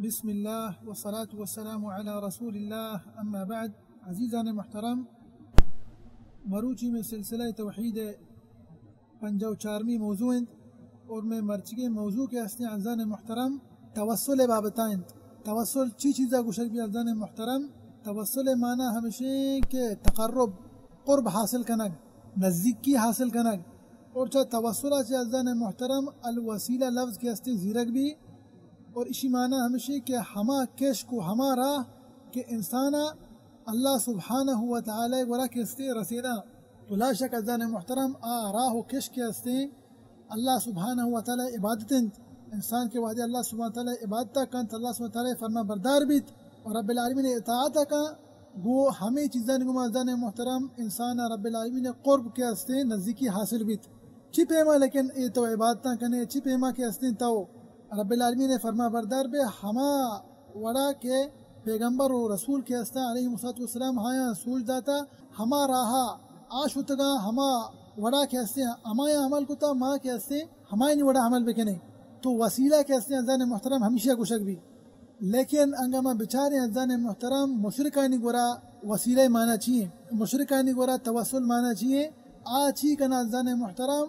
بسم اللہ والصلاة والسلام علی رسول اللہ، اما بعد۔ عزیزان محترم، مروچی میں سلسلہ توحید پنجاہ و چارمی موضوع انت، اور میں مرچگیں موضوع کہ ہستیں عزیزان محترم توسل بابتا انت۔ توسل چی چیزا گوشگ بی عزیزان محترم؟ توسل معنی ہمشیں کہ تقرب، قرب حاصل کنگ، نزدیکی حاصل کنگ۔ اور چہ توسل چہ عزیزان محترم الوسیلہ لفظ کہ ہستیں زیرگ بی، اور اشی معنی ہمشی کہ ہما کشک و ہما راہ کہ انسانا اللہ سبحانہ و تعالی گورا کہ ہستیں رسینا۔ تو لا شک عزیزان محترم آ راہ و کشک کہ ہستیں اللہ سبحانہ و تعالی عبادت انت۔ انسان کہ وہدے اللہ سبحانہ و تعالی عبادتا کنت، اللہ سبحانہ و تعالی فرما بردار بیت و رب العالمین اطاعتا کن، گو ہمیں چیزانی گوما عزیزان محترم انسانا رب العالمین قرب کہ ہستیں نزدیکی حاصل بیت۔ چی پیما لیکن اے تو عبادتاں کنے، چی پیما کہ ہستیں تو رب العالمین فرما بردار بے، ہما وڑا کہ پیغمبر و رسول کہ ہستاں علیہ الصلوۃ والسلام ہایاں سوج داتا، ہما راہا آ شتگاں، ہما وڑا کہ ہستیں ہمایاں عمل کتا، ما کہ ہستیں ہمایانی وڑا عمل بکنیں۔ تو وسیلہ کہ ہستیں عزیزان محترم ہمیشی گوشگ بی۔ لیکن انگا ما بچاریں عزیزان محترم مشرکانی گورا وسیلہ معنی چی ہیں؟ مشرکانی گورا توسل معنی چی ہیں؟ آ چی کنا عزیزان محترم؟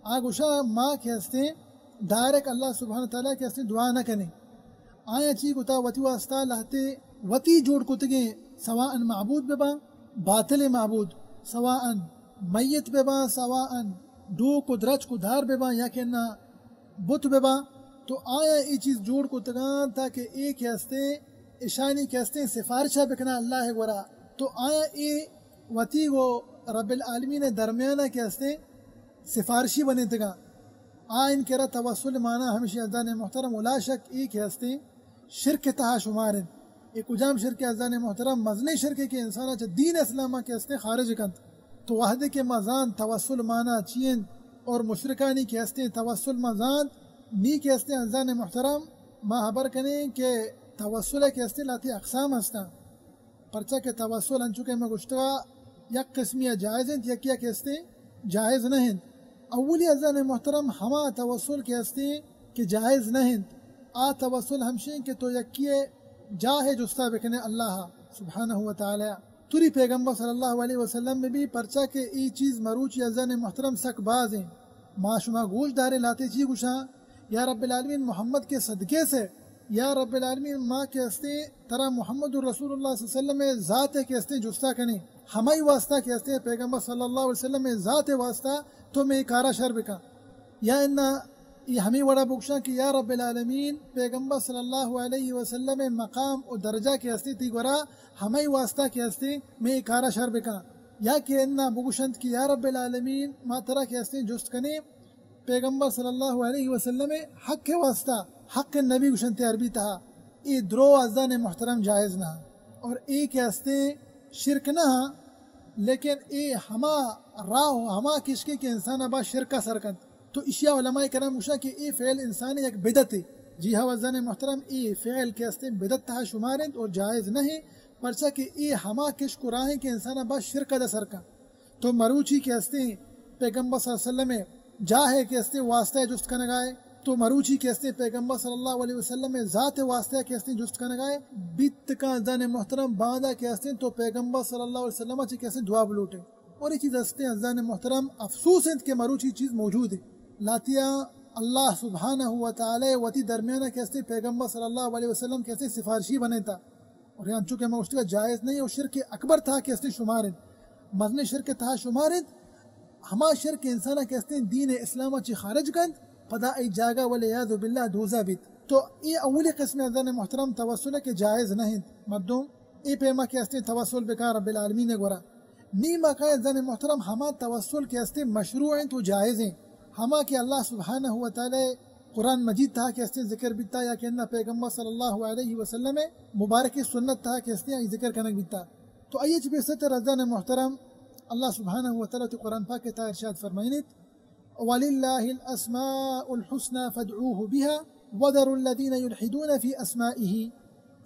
آ گوشا ما کہ ہستیں ڈائریکٹ اللہ سبحانہ تعالی کہ ہستیں دعا نہ کنیں۔ آیاں چی کتا؟ وتی واسطہ لہتے وتی جوڑ کتگیں، سواء معبود بباں، باطل معبود، سواء میت بباں، سواء ڈوک و درچک و دار بباں، یا کہ نہ بت بباں، تو آیاں اے چیز جوڑ کتگاں تاکہ اے کہ ہستیں اشانی کہ ہستیں سفارشہ بکناں اللہ گورا۔ تو آیاں اے وتی و رب العالمین درمیانا کہ ہستیں سفارشی بنیتگاں۔ آ ان کرا توسل معنی ہمشی عزیزان محترم و لا شک اے کہ ہستیں شرک تہا شمار انت۔ اے کجام شرک عزیزان محترم؟ مزنیں شرک کہ انسانا چہ دین اسلاما کہ ہستیں خارج کنت۔ تو وہدے کہ ما زانت توسل معنی چی انت اور مشرکانی کہ ہستیں توسل ما زانت، نی کہ ہستیں عزیزان محترم ما حبر کنیں کہ توسل کہ ہستیں لہتے اقسام ہستاں۔ پرچا کہ توسل انچو کہ ما گوشتگا یک قسمی جائز انت، یکی کہ ہستیں جائز نہ انت۔ اولی عزیزان محترم ہما توسل کہ ہستیں کہ جائز نہ انت، آ توسل ہمشیں کہ تو یکی جاہ جستا بکنے اللہ سبحانہ و تعالی۔ توری پیغمبر صلی اللہ علیہ وسلم بہ بی، پرچا کہ ای چیز مروچی عزیزان محترم سک باز ہیں۔ ما شما گوش داریں لہتے چی گوشاں، یا رب العالمین محمد کے صدقے سے، یا رب العالمین ما کہ ہستیں ترا محمد رسول اللہ صلی اللہ علیہ وسلم ذات کے ہستیں جستا کنیں، ہمائی واسطہ کہ ہستیں پیغمبر صلی اللہ علیہ وسلم ذات واسطہ تو میں کارا شر بکن۔ یا انا ای ہمیں وڑا بگشاں کہ یا رب العالمین پیغمبر صلی اللہ علیہ وسلم مقام و درجہ کہ ہستیں تی گورا ہمائی واسطہ کہ ہستیں میں کارا شر بکن۔ یا کہ انا بگشنت کہ یا رب العالمین ما ترا کہ ہستیں جست کنیں پیغمبر صلی اللہ علیہ وسلم حق واسطہ، حق نبی گشنت عربی تہا۔ اے درو عزیزان محترم جائز نہ، اور اے کہ ہستیں شرک نہ، لیکن اے ہما راہ و ہما کشکے کہ انسان با شرک سر کنت۔ تو اشیا علماء کرام گوشاں کہ اے فعل انسان یک بدعت ہے۔ جی ہاں عزیزان محترم، اے فعل کہ ہستیں بدعت تہا شمار انت اور جائز نہ ہے، پرچا کہ اے ہما کشک و راہیں کہ انسان با شرک دا سر کن۔ تو مروچی کہ ہستیں پیغمبر صلی اللہ علیہ وسلم جاہ کہ ہستیں واسطہ جست کنگائے، تو مروچی کہ ہستیں پیغمبر صلی اللہ علیہ وسلم ذات واسطہ کہ ہستیں جست کنگائے، بیت کان زن محترم باندا کہ ہستیں تو پیغمبر صلی اللہ علیہ وسلم چی کہ ہستیں دعا بلوٹے۔ اور یہ چیز ہستیں زن محترم افسوس انت کہ مروچی چیز موجود ہے۔ لاتیا اللہ سبحانہ و تعالی وتی درمیانہ کہ ہستیں پیغمبر صلی اللہ علیہ وسلم کہ ہستیں سفارشی بنیتا۔ اور انچو کہ ما گوشتگا جائز نہیں اور شرک اکبر تہا کہ ہستیں شمار انت، مزنیں شرک تہا شمار انت، ہما شرک انسانا کہ ہستیں دین اسلام چی خارج کنت، پدا ای جاگہ والعیاذ باللہ دوزہ بیت۔ تو ای اولی قسم عزیزان محترم توسل کہ جائز نہ انت۔ مردم ای پیما کہ ہستیں توسل بکا رب العالمین گورا۔ نی ما کائیں عزیزان محترم ہما توسل کہ ہستیں مشروع انت و جائز انت۔ ہما کہ اللہ سبحانہ و تعالی قرآن مجید تہا کہ ہستیں ذکر بیتا یا کہ انا پیغمبر صلی اللہ علیہ وسلم مبارک سنت تہا کہ ہستیں آئی ذکر کنگ بیتا۔ تو آئی چی پیسر تر عزیزان محترم اللہ سبحانہ و تعالی تی قرآن پاک تہا ارشاد فرمائنیت، وللہ الاسماء الحسنى فادعوه بها وذروا الذين يلحدون في اسمائه۔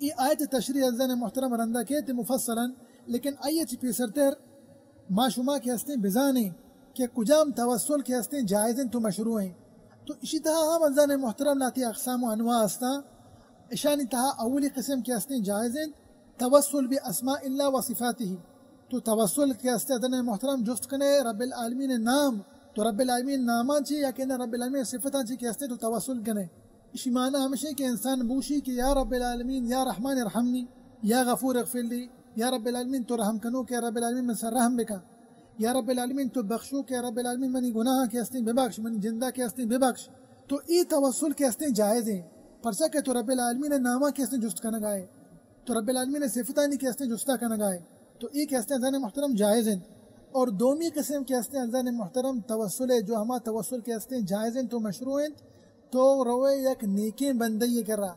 ای آیت تشریح عزیزان محترم رندا کیت مفصلا، لیکن آئی چی پیسر تر ما شما کہ ہستیں بزانیں کہ کجام توسل کہ ہستیں جائز انت و مشروع انت۔ تو اشی تہا ہم عزیزان محترم لہتے اقسام و انواع ہستاں۔ اشانی تہا اولی قسم کہ ہستیں جائز انت، توسل باسماء اللہ و صفاتہ۔ تو توسل کہ ہستیں عزیزان محترم جست کنے رب العالمین نام، تو رب العالمین ناماں چی یا کہ رب العالمین صفتاں چی کہ ہستیں تو توسل کنے۔ اشی معنی ہمیشیں کہ انسان بوشی کہ یا رب العالمین، یا رحمان ارحمنی، یا غفور اغفر لی، یا رب العالمین تو رحم کنوکے، رب العالمین من سر رحم بکن، یا رب العالمین تو بخشوکے، رب العالمین منی گناہاں کہ ہستیں ببخش، منی جندا کہ ہستیں ببخش۔ تو ای توسل کہ ہستیں جائز ہیں، پرچا کہ تو رب العالمین ناماں کہ ہستیں جست کنگائے، تو رب العالمین صفتانی کہ ہستیں جستا کنگائے، تو ای کہ ہستیں عزیزان محترم جائز ہیں۔ اور دومی قسم کہ ہستیں عزیزان محترم توسل ہے، جو ہما توسل کہ ہستیں جائز ہیں تو مشروع ہیں، تو روئے یک نیکیں بندے کرا،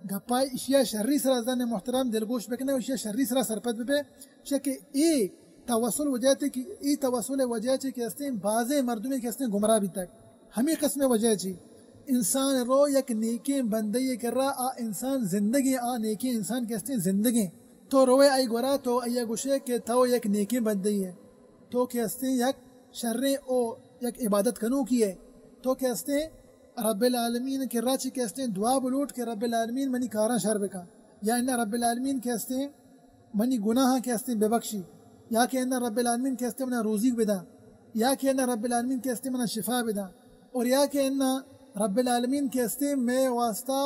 گپائے اشیا شری سرا عزیزان محترم دلگوش بکنے، اشیا شری سرا سرپد ببے، چہ کہ ای توسل وجہ تے کہ ای توسل وجہ چی کہ ہستیں بازیں مردمے کہ ہستیں گمراہ بیتگ۔ ہمیں قسم وجہ چی انسان رو یک نیکیں بندے کرا، آ انسان زندگیں، آ نیکیں انسان کہ ہستیں زندگیں، تو روئے آئی گورا تو آئی گوشے کہ تو یک نیکیں بندے ہے، تو کہ ہستیں یک شریں او یک عبادت کنوکی ہے، تو کہ ہستیں رب العالمین کرا چی کہ ہستیں دعا بلوٹ کہ رب العالمین منی کاراں شر بکن، یا اناں رب العالمین کہ ہستیں منی گناہاں کہ ہستیں ببخشی، یا کہ اناں رب العالمین کہ ہستیں منا روزی بداں، یا کہ اناں رب العالمین کہ ہستیں منا شفا بداں، اور یا کہ اناں رب العالمین کہ ہستیں مئے واسطہ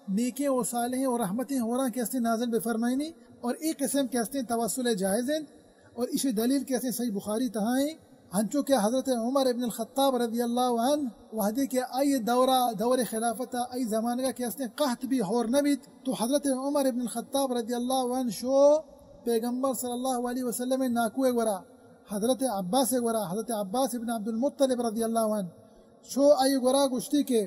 نیکیں و صالحیں و رحمتیں ہوراں کہ ہستیں نازل بفرمائینی۔ اور ای قسم کہ ہستیں توسل جائز انت، اور ایشی دلیل کہ ہستیں صحیح بخاری تہا ہیں، ہنچو کہ حضرت عمر ابن الخطاب رضی اللہ عنہ وہدے کہ آئی دورہ، دور خلافت، آئی زمانگا کہ ہستیں قحط بھی ہور نہ بیت، تو حضرت عمر ابن الخطاب رضی اللہ عنہ شو پیغمبر صلی اللہ علیہ وسلم ناکوئے گورا، حضرت عباس گورا، حضرت عباس ابن عبد المطلب رضی اللہ عنہ شو آئی گورا گوشتی کہ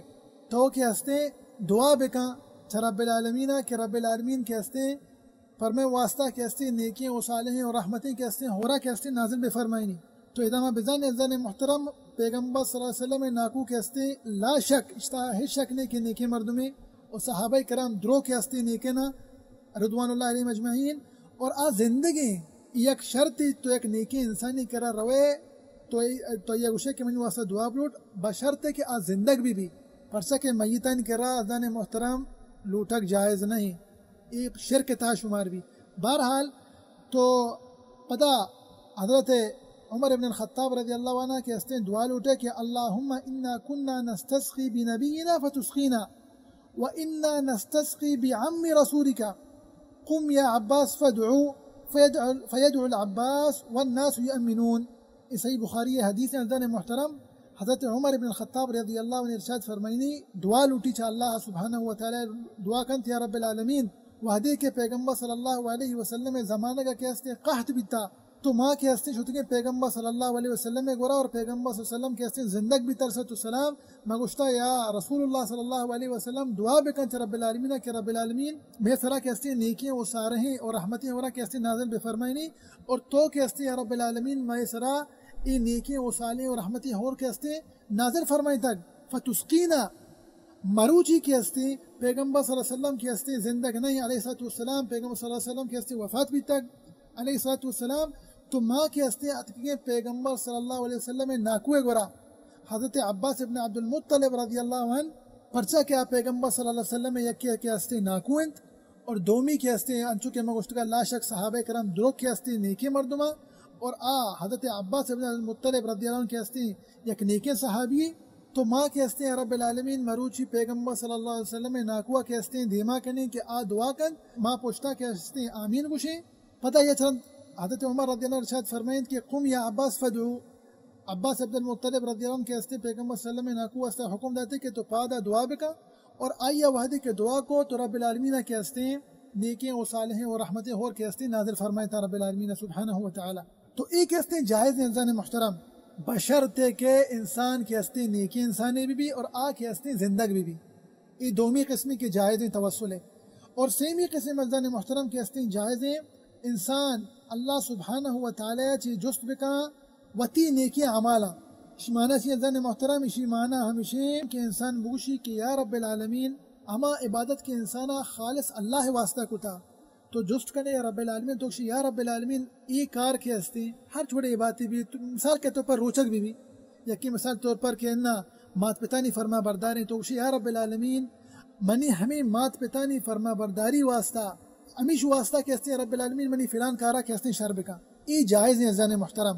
تو کہ ہستیں دعا بکن چہ رب العالمین کہ رب العالمین کہ ہستیں پر مئے واسطہ کہ ہستیں نیکیں و صالحیں و رحمتیں کہ ہستیں ہورا کہ ہستیں نازل بفرمائینی۔ تو ادا ما بزان عزیزان محترم پیغمبر صلی اللہ علیہ وسلم ناکو کہ ہستیں لا شک، اشتا ہچ شک نہیں کہ نیکیں مردمیں، و صحابہ کرام درو کہ ہستیں نیکیں نا رضوان اللہ علیہم اجمعین، اور آ زندگیں۔ یک شرطی تو یک نیکیں انسانی کرا روئے، تو ای، تو یہ گوشے کہ منی واسطہ دعا بلوٹ، بشرطے کہ آ زندگ بھی بھی، پرچا کہ میتانی کرا عزیزان محترم لوٹگ جائز نہیں۔ اے شرک تہا شمار بی۔ بہرحال تو پدا حضرت عمر ابن الخطاب رضی اللہ عنہ کہ ہستیں دعا لوٹے کہ اللهم انا كنا نستسقي بنبينا فتسقينا وانا نستسقي بعم رسولك قم يا عباس فادعو فيدعو، فيدعو العباس والناس يؤمنون۔ اے صحیح بخاری حدیث ہیں عزیزان محترم۔ حضرت عمر ابن الخطاب رضی اللہ عنہ ارشاد فرمائنی، دعا لوٹی چا اللہ سبحانہ و تعالی، دعا کنت یا رب العالمین، وہدے کہ پیغمبر صلی اللہ علیہ وسلم زمانگا کہ ہستیں قحط بیتا، تو ما کہ ہستیں شتگیں پیغمبر صلی اللہ علیہ وسلم گورا اور پیغمبر صلی اللہ علیہ وسلم کہ ہستیں زندگ بیتا علیہ الصلوۃ والسلام، ما گوشتا یا رسول اللہ صلی اللہ علیہ وسلم دعا بکن چا رب العالمین کہ رب العالمین مئے سرا کہ ہستیں نیکیں و صالحیں و رحمتیں ہورا کہ ہستیں نازل بفرمائنی۔ اور تو کہ ہستیں یا رب العالمین مئے سرا اے نیکیں و صالحیں و رحمتیں ہور کہ ہستیں نازل فرمائینتگ۔ فتسقینا، مروچی کہ ہستیں پیغمبر صلی اللہ علیہ وسلم کہ ہستیں زندگ نہیں علیہ الصلوۃ والسلام، پیغمبر صلی اللہ علیہ وسلم کہ ہستیں وفات بیتگ علیہ الصلوۃ والسلام، تو ما کہ ہستیں اتکگیں پیغمبر صلی اللہ علیہ وسلم ناکوئے گورا حضرت عباس ابن عبد المطلب رضی اللہ عنہ، پرچا کہ آ پیغمبر صلی اللہ علیہ وسلم یکے کہ ہستیں ناکو انت، اور دومی کہ ہستیں، انچو کہ ما گوشتگا، لا شک صحابہ کرام دروگ کہ ہستیں نیکیں مردماں، اور آ حضرت عباس ابن المطلب رضی اللہ عنہ کہ ہستیں یک نیکیں صحابی، تو ما کہ ہستیں رب العالمین مروچی پیغمبر صلی اللہ علیہ وسلم ناکوا کہ ہستیں دیما کنیں کہ آ دعا کن، ما پشتا کہ ہستیں آمین گوشیں۔ پدا یہ چند حضرت عمر رضی اللہ عنہ ارشاد فرمائیں کہ قم یا عباس فدعو، عباس ابن المطلب رضی اللہ عنہ کہ ہستیں پیغمبر صلی اللہ علیہ وسلم ناکو واسطہ حکم داتے کہ تو پادا دعا بکا، اور آئی وہدے کہ دعا کو تو رب العالمین کہ ہستیں نیکیں و صالحیں و رحمتیں ہور کہ ہستیں نازل فرمائیں تا رب العالمین سبحانہ و تعالی۔ تو اے کہ ہستیں جائز ہیں عزیزان محترم، بشرطے کہ انسان کہ ہستیں نیکیں انسانے بھی بھی اور آ کہ ہستیں زندگ بھی بھی۔ اے دومی قسمی کہ جائز ہیں توسل ہے۔ اور سیمی قسم عزیزان محترم کہ ہستیں جائز ہیں انسان اللہ سبحانہ و تعالی چی جست بکا وتی نیکیں اعمالاں۔ اشی معنی چی عزیزان محترم؟ اشی معنی ہمیشیں کہ انسان بگوشی کہ یا رب العالمین، ہما عبادت کہ انسانا خالص اللہ واسطہ کتا، تو جست کنے یا رب العالمین، تو گوشی یا رب العالمین، اے کار کہ ہستیں ہر چھوڑے عبادتی بھی، تو مثال کے طور پر روچگ بھی بھی، یکی مثال طور پر کہ انا مات پتانی فرما برداریں، تو گوشی یا رب العالمین، منی ہمے مات پتانی فرما برداری واسطہ، ہمیش واسطہ کہ ہستیں رب العالمین منی فلان کارا کہ ہستیں شر بکن۔ اے جائز ہیں عزیزان محترم۔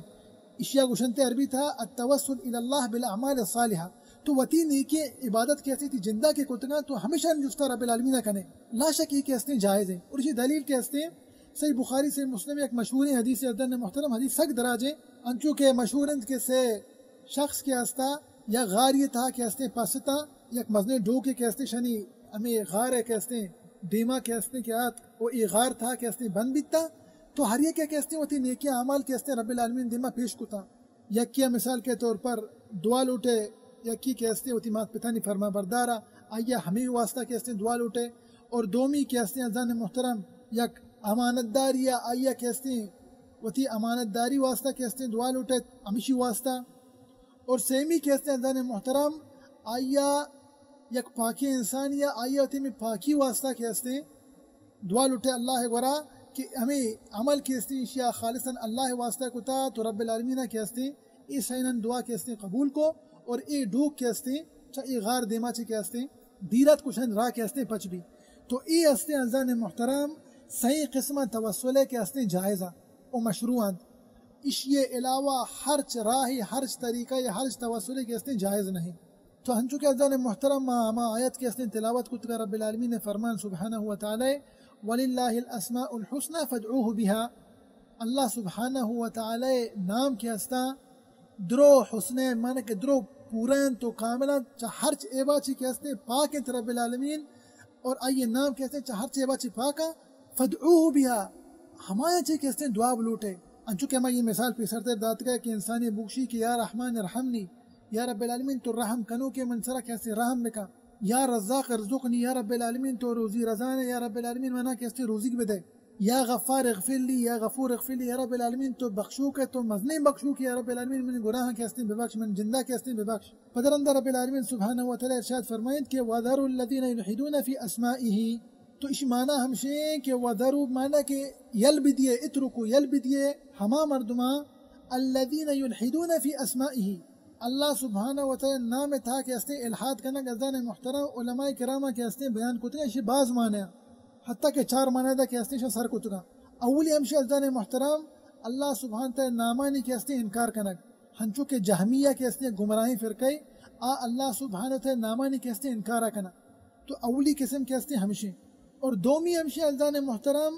اشیا گوشنتے عربی تھا التوسل الی اللہ بالاعمال الصالحہ۔ تو وتی نیکی عبادت کہ ہستیں تی جندا کہ کتگاں تو ہمیشانی جستا رب العالمین کنے۔ لا شک اے کہ ہستیں جائز ہیں۔ اور اسی دلیل کہ ہستیں صحیح بخاری صحیح مسلم یک مشہوریں حدیث عزیزان محترم، حدیث سک دراجیں، انچو کہ مشہور انت کہ سے شخص کہ ہستا یا غاری تہا کہ ہستیں پستاں، یک مزنیں ڈوکے کہ ہستیں شنی ہمے غار کہ ہستیں دیما کہ ہستیں کہ آت و اے غار تہا کہ ہستیں بند بیتا، تو ہر یکے کہ ہستیں وتی نیکی اعمال کہ ہستیں رب العالمین دیما پیش کتا۔ یکیا مثال کے طور پر دعا لوٹے، یکی کہ ہستیں وتی مات پتانی فرما بردارا، آیا ہمے واسطہ کہ ہستیں دعا لوٹے، اور دومی کہ ہستیں عزیزان محترم یک امانت داری یا آیا کہ ہستیں وتی امانت داری واسطہ کہ ہستیں دعا لوٹے ہمیشی واسطہ، اور سیمی کہ ہستیں عزیزان محترم آیا یک پاکیں انسان یا آیا وتی ہمے پاکی واسطہ کہ ہستیں دعا لوٹے اللہ گورا کہ ہمے عمل کہ ہستیں اشیا خالصاً اللہ واسطہ کتا تو رب العالمین کہ ہستیں اے سینن دعا کہ ہستیں قبول کو اور اے ڈوک کہ ہستیں چا اے غار دیما چے کہ ہستیں دیرت کشن راہ کہ ہستیں پچ بی۔ تو اے ہستیں عزیزان محترم سئیں قسم توسلے کہ ہستیں جائز و مشروع انت۔ اشی علاوہ ہرچ راہی، ہرچ طریقہ یا ہرچ توسلے کہ ہستیں جائز نہیں۔ تو ہنچو کہ عزیزان محترم ما ہما آیت کہ ہستیں تلاوت کتگا رب العالمین فرمان سبحانہ و تعالی، وللہ الاسماء الحسنى فادعوه بها۔ اللہ سبحانہ و تعالی نام کہ ہستاں درو حسنین، معنی کہ درو پورا انت و کامل انت، چہ ہرچ عیبا چی کہ ہستیں پاک انت رب العالمین، اور آئی نام کہ ہستیں چہ ہرچ عیبا چی پاکا، فادعوه بها، ہمایا چی کہ ہستیں دعا بلوٹے۔ انچو کہ ہما یہ مثال پیسر تر داتگا کہ انسانی بگشی کہ یا رحمان ارحمنی، یا رب العالمین تو رحم کنوکے من سرا کہ ہستیں رحم بکن، یا رزاق ارزقنی، یا رب العالمین تو روزی رزانے، یا رب العالمین منا کہ ہستیں روزیگ بدے۔ یا غفار اغفر لی، یا غفور اغفر لی، یا رب العالمین تو بخشوک ئے، تو مزنیں بخشوک ئے، یا رب العالمین منی گناہاں کہ ہستیں ببخش، من جندا کہ ہستیں ببخش۔ پدرندا رب العالمین سبحانہ و تعالی ارشاد فرمائیت کہ وذروا الذین یلحدون فی اسمائه، تو اشی معنی ہمشیں کہ وذروا معنی کہ یل بدیے، اترکوا یل بدیے ہما مردماں الذین یلحدون فی اسمائه، اللہ سبحانہ و تعالی نام تہا کہ ہستیں الحاد کنگ عزیزان محترم علماء کراما کہ ہستیں بیان کتگا، اشی باز معنی حتیٰ کہ چار معنی دا کہ ہستیں شہ سر کتگاں۔ اولی ہمشی عزیزان محترم، اللہ سبحانہ تعالی نامانی کہ ہستیں انکار کنگ، ہنچو کہ جہمیہ کہ ہستیں گمراہیں فرقہ، آ اللہ سبحانہ تعالی نامانی کہ ہستیں انکار کنگ۔ تو اولی قسم کہ ہستیں ہمشی۔ اور دومی ہمشی عزیزان محترم،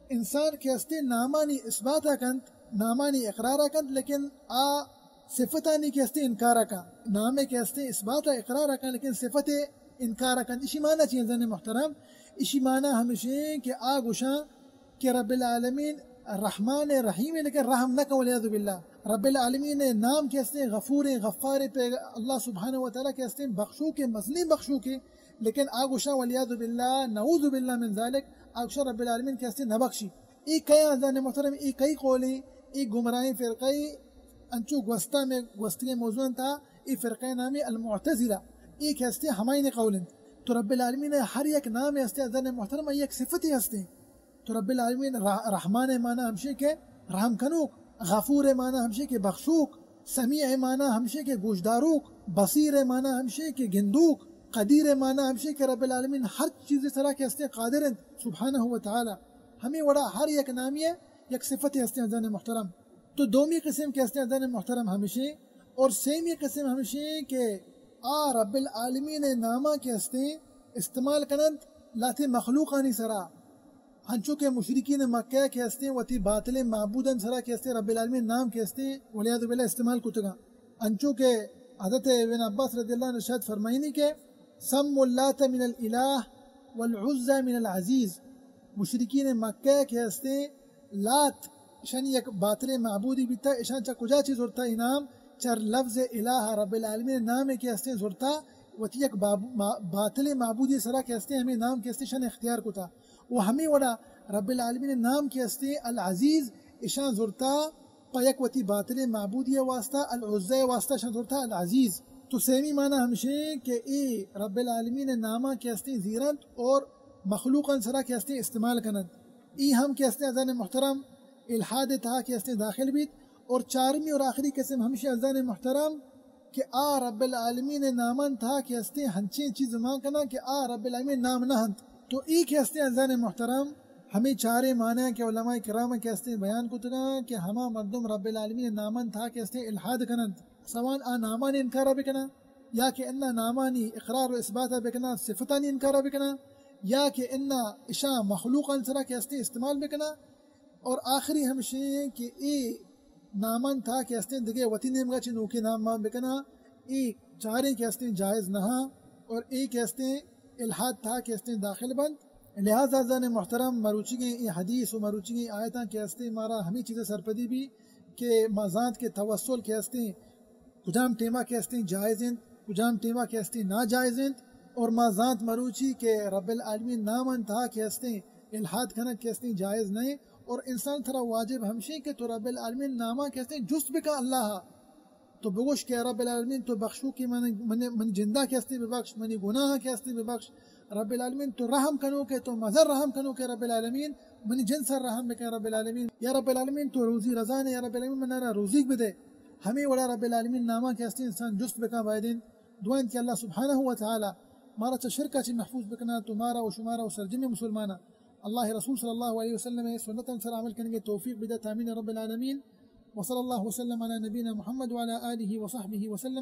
انسان کہ ہستیں نامانی اثبات کنت، نامانی اقرار کنت، لیکن آ صفتانی کہ ہستیں انکار کن، نامے کہ ہستیں اثبات اقرار کن، لیکن صفت انکار کن۔ اشی معنی چی عزیزان محترم؟ اشی معنی ہمشیں کہ آ گوشاں کہ رب العالمین رحمان رحیم، لیکن رحم نہ کن، والعیاذ باللہ۔ رب العالمین نام کہ ہستیں غفور غفار، پہ اللہ سبحانہ و تعالی کہ ہستیں بخشوک، مزنیں بخشوک، لیکن آ گوشاں والعیاذ باللہ، نعوذ باللہ من ذالک، آ گوشاں رب العالمین کہ ہستیں نبخشی۔ اے کئے عزیزان محترم، اے کئی قولیں؟ اے گمراہیں فرقہ، انچو گوستا میں گوستگیں موضوع انت، اے فرقہ نامی المعتزلہ، اے کہ ہستیں ہمائیں قول انت۔ تو رب العالمین ہر یک نام ہستیں عزیزان محترم، یک صفتی ہستیں۔ تو رب العالمین رح-، رحمان معنی ہمشی کہ رحم کنوک، غفور معنی ہمشی کہ بخشوک، سمیع معنی ہمشی کہ گوشداروک، بصیر معنی ہمشی کہ گندوک، قدیر معنی ہمشی کہ رب العالمین ہر چیز سرا کہ ہستیں قادر انت سبحانہ و تعالی۔ ہمیں وڑا ہر یک نامی یک صفت ہستیں عزیزان محترم۔ تو دومی قسم کہ ہستیں عزیزان محترم ہمشی، اور سیمی قسم ہمشی کہ آ رب العالمین ناما کہ ہستیں استعمال کننت لاتے مخلوقانی سرا، ہنچو کہ مشرکین مکہ کہ ہستیں وتی باطلیں معبودان سرا کہ ہستیں رب العالمین نام کہ ہستیں والعیاذ باللہ استعمال کتگاں۔ انچو کہ حضرت ابن عباس رضی اللہ عنہ ارشاد فرمائینی کہ سموا اللات من الالہ والعزی من العزیز۔ مشرکین مکہ کہ ہستیں لات اشانی یک باطلیں معبودی بیتا، اشان چہ کجا چی زرتا انعام؟ چہ لفظ الہ رب العالمین نامے کہ ہستیں زرتا، وتی یک باب-، ما-، باطلیں معبودی سرا کہ ہستیں ہمیں نام کہ ہستیں اشان اختیار کتا۔ و ہمیں وڑا رب العالمین نام کہ ہستیں العزیز اشان زرتا پہ یک وتی باطلیں معبودی واسطہ، العزی واسطہ اشان زرتا العزیز۔ تو سیمی معنی ہمشیں کہ اے رب العالمین ناما کہ ہستیں زیرنت اور مخلوقان سرا کہ ہستیں استعمال کننت۔ ای ہم کہ ہستیں عزیزان محترم الحاد تہا کہ ہستیں داخل بیت۔ اور چارمی اور آخری قسم ہمشی عزیزان محترم کہ آ رب العالمین نامان تہا کہ ہستیں ہنچیں چیز مان کناں کہ آ رب العالمین نام نہ انت۔ تو ای کہ ہستیں عزیزان محترم، ہمیں چاریں معنی کہ علماء کرام کہ ہستیں بیان کتگاں کہ ہما مردم رب العالمین نامان تہا کہ ہستیں الحاد کننت، سواء آ نامانی انکار بکناں یا کہ انا نامانی اقرار و اثبات بکناں، صفتانی انکار بکناں، یا کہ انا اشاں مخلوقان سرا کہ ہستیں استعمال بکناں، اور آخری ہمشی ایں کہ اے نامان تہا کہ ہستیں دگہ وتی نیمگا چہ نوکیں نام مان بکناں، اے چاریں کہ ہستیں جائز نہ آں اور اے کہ ہستیں الحاد تہا کہ ہستیں داخل بنت۔ لہذا عزیزان محترم، مروچیگیں اے حدیث و مروچیگیں آیتاں کہ ہستیں مارا ہمے چیز سرپدی بی کہ ما زانت کہ توسل کہ ہستیں کجام ٹیما کہ ہستیں جائز انت، کجام ٹیما کہ ہستیں ناجائز انت، اور ما زانت مروچی کہ رب العالمین نامان تہا کہ ہستیں الحاد کنگ کہ ہستیں جائز نہ انت، اور انسان ترا واجب ہمشی کہ تو رب العالمین ناما کہ ہستیں جست بکن اللہ ءَ۔ تو بگوش کہ رب العالمین تو بخشوکے من، من، منی جندا کہ ہستیں ببخش، منی گناہاں کہ ہستیں ببخش۔ رب العالمین تو رحم کنوکے، تو مزن رحم کنوکے رب العالمین، منی جند سر رحم بکن رب العالمین۔ یا رب العالمین تو روزی رزانے، یا رب العالمین منا روزیگ بدے۔ ہمے وڑا رب العالمین ناما کہ ہستیں انسان جست بکن باید انت۔ دعا انت کہ اللہ سبحانہ و تعالی مارا چہ شرکا چہ محفوظ بکنات و مارا و شمارا و سرجمیں مسلماناں اللہ رسول صلی اللہ علیہ وسلم سنتاں سر عمل کنگے توفیق بدات۔ آمین رب العالمین۔ وصلی اللہ وسلم علی نبینا محمد وعلی آلہ وصحبہ وسلم۔